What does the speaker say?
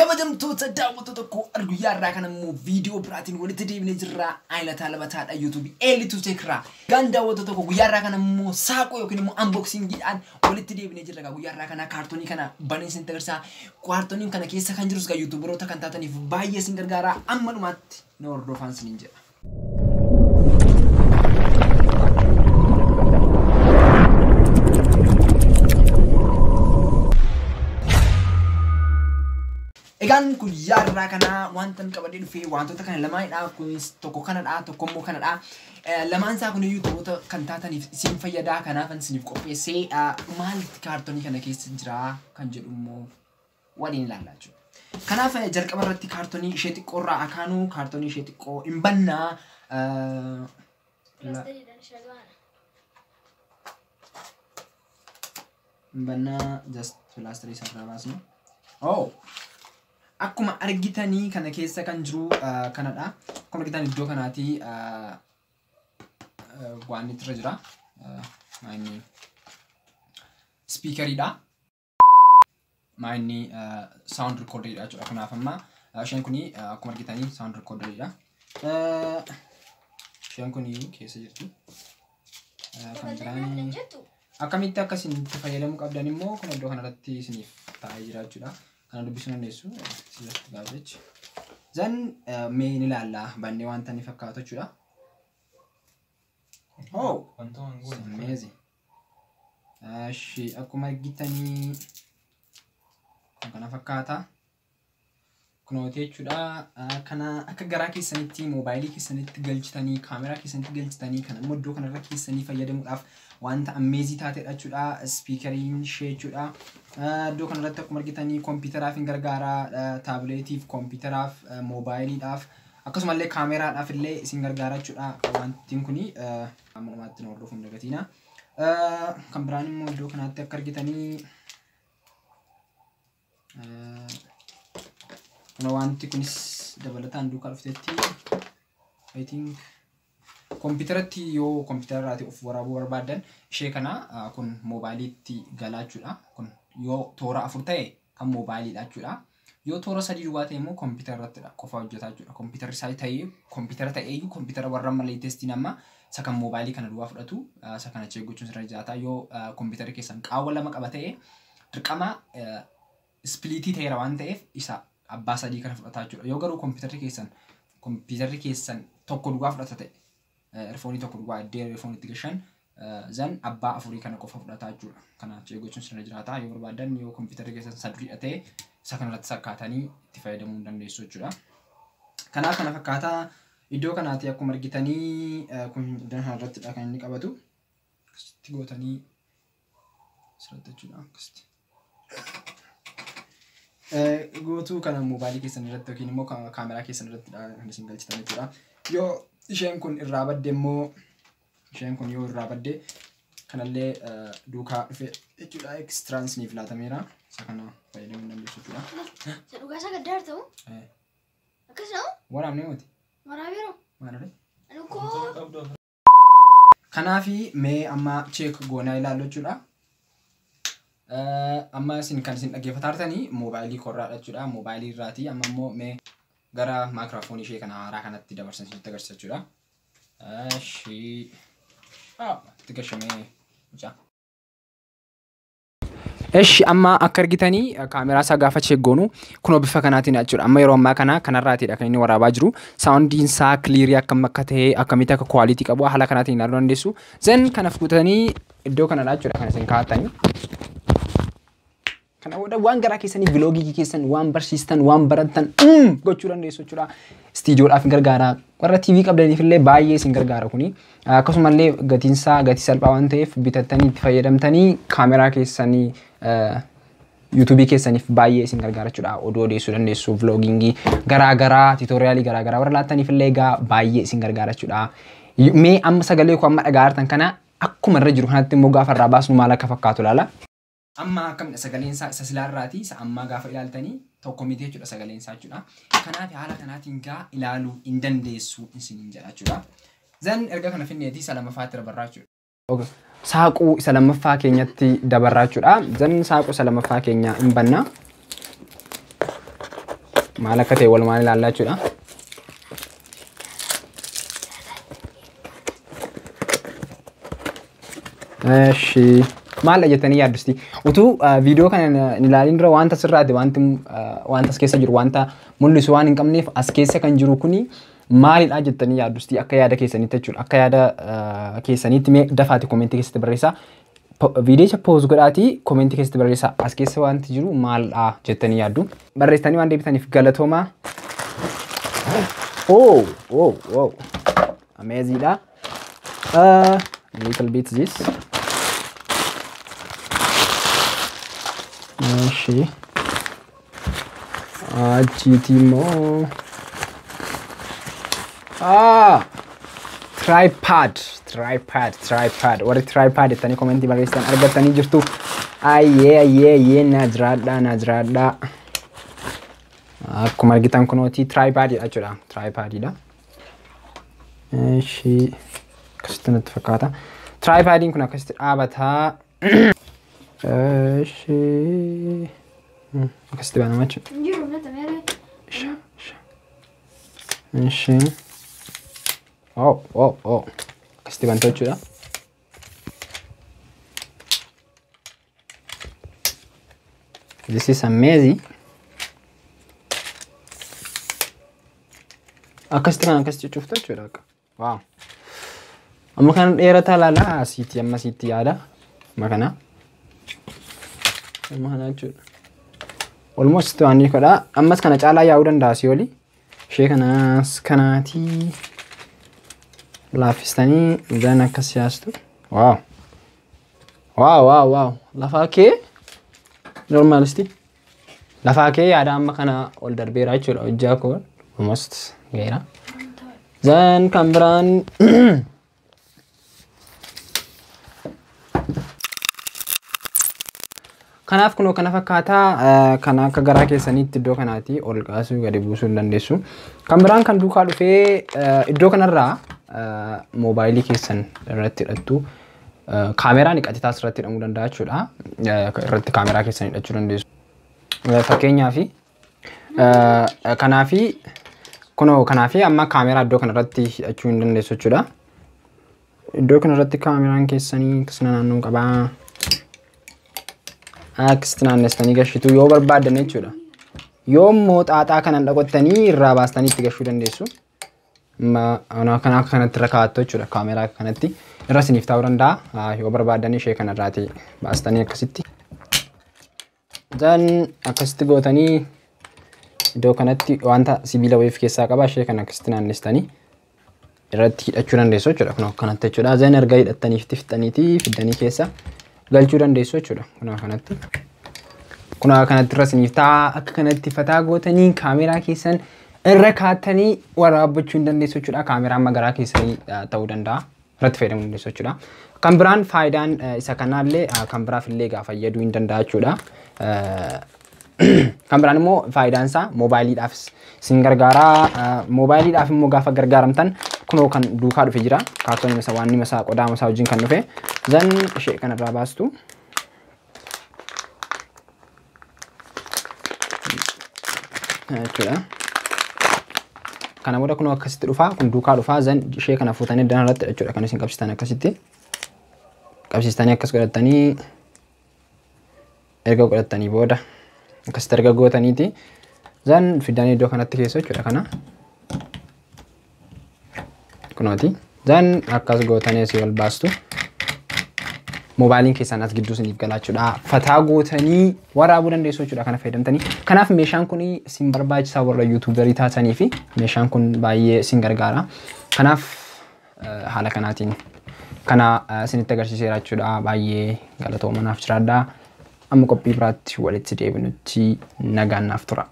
Kabajamtoota daawwattoota koo guyyaa irraa kan immoo viidiyoo biraatiin walitti deebinee jirra. Ayilataa Labataadha YouTube Eellituu Teekraa. Gaan daawwattoota koo guyyaa irraa kan immoo saaqoo yookiin immoo unboxingiidhaan walitti deebinee jirra. Guyyaa irraa kana kaartoonii kana banee isin agarsiisa. Kaartooniin kana keessa kan jirus gaa YouTuberoota kan taataniif baay'ee isin gargaara. Amma dhumaatti na hordofaan isiniin jedha. Egaan guyyaa irraa kana wanta inni qabadhee dhufee wantoota kana lamaanidha. Kunis tokko kanadha, tokko immoo kanadha. Lamaan isaa kun YouTuberoota kan taataniif isin fayyada. Kanaafan isiniif qopheessee maalti kaartoonii kana keessa jira kan jedhu immoo waliin ilaallaa jechuudha. Kanaaf jalqaba irratti kaartoonii ishee xiqqoo irraa akaanuu kaartoonii ishee xiqqoo hin bannaa. Hin bannaa just pilaastirii isaa irraa baasnu. Oh! Akkuma argitanii kana keessa kan jiru kanadha. Akkuma argitan iddoo kanaati waan irra jira. Maayinni spiikeriidha. Maayinni sound recorderiidha jechuudha. Kanaaf amma isheen kuni akkuma argitanii sound recorderiidha. Isheen kuni keessa jirti. Kan biraan akkamitti akka isin itti fayyadamuu qabdan immoo kun iddoo kanarratti isiniif taa'ee jira jechuudha. Kana dubbisuu dandeessu sirriitti gaafachi. Zan mee ni ilaalla bannee wanta inni fakkaatu jechuudha. Oh! Amazing. Ashi akkuma argitanii kun kana fakkaata. Kunooti jechuudha. Kana akka garaa keessanitti moobaayilii keessanitti galchitanii kaameraa keessanitti galchitanii kan immoo iddoo kanarra keessanii fayyadamuudhaaf wanta amazing taatedha jechuudha. Spiikeriin ishee jechuudha. Iddoo kanarratti akkuma argitanii kompiitaraaf hin gargaara, taabileetiif, kompiitaraaf, moobaayiliidhaaf akkasumallee kaameraadhaaf illee isin gargaara jechuudha. Wantiin kuni amma dhumaatti na hordofuu hin dagatiina. Kan biraan immoo iddoo kanaatti akka argitanii kun wanti kunis dabalataan duukaa dhufteetti I think kompiitaratti yoo kompiitara irraati of waraabuu barbaaddan ishee kana kun moobaayiliitti galaa jechuudha. Kun yoo toora 4 ta'e kan moobaayiliidha jechuudha. Yoo toora 3 duwwaa ta'e immoo kompiitara irrattidha qofa hojjetaa jechuudha. Kompiitarri isaa ta'ee kompiitara ta'eeyyuu kompiitara warra amma leetestiin amma isa kan moobaayilii kana duwwaa fudhatu isa kana check gochuun sirra jiraata. Yoo kompiitarri keessan qaawwa 2 qaba ta'e dirqama ispiliitii ta'eera waan ta'eef isa abbaa 3 kana fudhataa jechuudha. Yoo garuu kompiitarri keessan tokko duwwaa fudhata ta'e erfoonii tokko duwwaa iddoo erfoonii itti gashan zan abbaa 4 kana qofa fudhataa jechuudha. Kana check gochuun sirra jiraata. Yoo barbaadan yoo kompiitarri keessan 3 ta'e isa kanarratti sakkaatanii itti fayyadamuu dandeessu jechuudha. Kanaaf kana fakkaataa iddoo kanaatti akkuma argitanii kun iddoo kanarrattidha kan inni qabatu. Akkasitti gootanii sirratti jechuudha. Akkasitti. Gootuu kana moobaayilii keessan irratti yookiin immoo kaameraa keessan irratti kan isin galchitan jechuudha. Yoo isheen kun irraa badde immoo isheen kun yoo irraa badde kanallee duukaa dhufe jechuudha. Ekstraan isiniif laatameera. Isa kana fayyadamuu dandeessu jechuudha. Isa dhugaa isa gaddaa ta'u? Akkas ta'u? Waraabnee miti? Waraabeeroo? Maal? Ani koo. Kanaafi mee amma cheek goonaa ilaallu jechuudha. Amma isin kan isin dhaggeeffataa jirtanii moobaayilii korraadha jechuudha. Moobaayilii irraati. Amma immoo mee gara maayikiroofoonii ishee kana haaraa kanatti dabarsan isinitti agarsiisa jechuudha. Ishii itti gashamee mucaa. Eshi amma akka argitanii kaameraa isaa gaafa check goonu kunoo bifa kanaatiin jechuudha. Amma yeroo ammaa kana kanarraatidha kan inni waraabaa jiru. Saawundiin isaa kiliirii akkam akka ta'e akkamitti akka kwaalitii qabu haala kanaatiin ilaaluu dandeessu. Zan kana fuutanii iddoo kanadha jechuudha kan isin kaa'attanii. Kana booda waan garaa keessanii viloogii keessan waan barsiistan waan barattan gochuu dandeessu jechuudha. Istiidiyoodhaaf hin gargaara. Warra TV qabdaniif illee baay'ee isin gargaara kuni. Akkasumallee gatiin isaa gatii salphaa waan ta'eef bitattanii itti fayyadamtanii kaameraa keessanii yuutuubii keessaniif baay'ee isin gargaara jechuudha. Oduu odeessuu dandeessu, vloogingii garaa garaa, tiitoriyaalii garaa garaa warra laattaniif illee egaa baay'ee isin gargaara jechuudha. Mee amma sagalee koo amma dhaga'aa jirtan kana akkuma irra jiru kanatti immoo gaafa irraa baasnu maal akka fakkaatu ilaala. Amma akkamidha sagaleen isaa isa silaarraati isa ammaa gaafa ilaaltanii tokko miti jechuudha sagaleen isaa jechuudha. Kanaaf haala kanaatiin gaa ilaaluu hin dandeessu isiniin jedha jechuudha. Zan erga kana finneetii isa lammaffaatti dabarraa jechuudha. Saaquu isa lammaffaa keenyatti dabarraa jechuudha. Zan saaquu isa lammaffaa keenya hin banna. Maal akka ta'e walumaan ilaallaa jechuudha. Eshi maal jettanii yaaddusti? Utuu viidiyoo kana hin ilaalin dura wanta sirraati wanti wanta as keessa jiru wanta mul'isu waan hin qabneef as keessa kan jiru kuni maalidha jettanii yaaddusti akka yaada keessaniitti jechuudha. Akka yaada keessaniitti mee dafaati komentii keessatti barreessaa. Viidiyicha pause godhaatii komentii keessatti barreessaa. As keessa wanti jiru maalidha jettanii yaaddu. Barreessitanii waan deebitaniif galatoomaa. Oh, oh, oh. Amazing dha. Little bit this. Eshi. Achiiti immoo. Ah! Tripod, tripod, tripod. Warri tripod jettanii komentii barreessitan argattanii jirtu. Ayyee, ayyee, ayyee, na jiraadhaa, na jiraadhaa. Akkuma argitan kunooti tripodidha jechuudha. Tripodidha. Eshi. Akkasitti natti fakkaata. Tripodiin kun akkasitti dhaabataa. Eshi. Akkasitti banama jechuudha. Hin jiru natti meeree. Isha, isha. Eshi. Oh, oh, oh. Akkasitti banta jechuudha. This is amazing. Akkasitti kan akkasitti cuftu jechuudha akka. Wow. Amma kana dheerataa ilaala asiitti amma asiitti yaada. Amma kana. Amma kana jechuudha. Almost waan ni godha. Ammas kana caalaa yaa'uu danda'a asii oli. Ishee kanas kanaatii laaffistanii gan akkas yaastu. Wow. Wow, wow, wow. Lafaa kee normaalisti. Lafaa kee yaada amma kana ol darbeera jechuudha. Hojjaa koo almost ga'eera. Then kan biraan Kanaaf kunoo kana fakkaataa kana akka garaa keessaniitti iddoo kanaati ol kaasuu gadi buusuu hin dandeessu. Kan biraan kan duukaa dhufee iddoo kanarraa moobaayilii keessan irratti hidhattu. Kaameraan qaxitaas irratti hidhamuu danda'a jechuudha. Irratti kaameraa keessan hidhachuu dandeessu. Fakkeenyaaf kanaafi kunoo kanaafi amma kaameraa iddoo kanarratti hidhachuu hin dandeessu jechuudha. Iddoo kanarratti kaameraan keessanii akkasuma naannoo qabaa. Akkasitti naannessitanii gashitu yoo barbaaddan jechuudha. Yoo immoo xaaxaa kanan dhaqottanii irraa baastanii itti gashuu dandeessu. Amma kana akka kanatti irra kaa'attu jechuudha. Kaameraa akka kanatti irra isiniif taa'uu danda'a. Yoo barbaaddan ishee kanarraati baastanii akkasitti. Then akkasitti gootanii iddoo kanatti wanta sibiila wayii of keessaa qaba ishee kana akkasitti naannessitanii irratti hidhachuu dandeessu jechuudha. Kun akkanatti jechuudha. Then erga hidhattanii fixxaniitii fiddanii keessa galchuu dandeessu jechuudha. Kun akkanatti. Kun akkanatti irra isiniif ta'a. Akka kanatti fataa gootanii kaameraa keessan irra kaa'attanii waraabbachuu hin dandeessu jechuudha. Kaameraan magaraa keessanii ta'uu danda'a. Irratti fayyadamuu dandeessu jechuudha. Kan biraan faayidaan isa kanaallee kan biraaf illee gaafa fayyaduu hin danda'a jechuudha. Kan biraan immoo faayidaan isaa moobaayiliidhaaf isin gargaara. Moobaayiliidhaaf immoo gaafa gargaaramtan kunoo kan duukaa dhufe jira. Kaartoon isaa waan isaa qodaa isaa wajjin kan dhufe. Zan ishee kanarraa baastu. Jechuudha. Kana booda kunoo akkasitti dhufa. Kun duukaa dhufa. Zan ishee kana fuutanii iddoo irratti jechuudha. Kan isin qabsiistan akkasitti. Qabsiistanii akkas godhatanii erga godhatanii booda akkasitti erga gootaniiti. Zan fidanii iddoo kanatti keessa jechuudha kana. Kunooti. Zan akkas gootanii asii ol baastu. Moobaayiliin keessan as gidduu isiniif galaa jechuudha. Fataa gootanii waraabuu dandeessu jechuudha kana fayyadamtanii. Kanaaf meeshaan kun isin barbaachisaa warra yuutuubarii taatanii fi meeshaan kun baay'ee isin gargaara. Kanaaf haala kanaatiin kana isinitti agarsiiseera jechuudha. Baay'ee galatooma naaf jiraadhaa. Amma qophii biraatti walitti deebinutti nagaan naaf tura.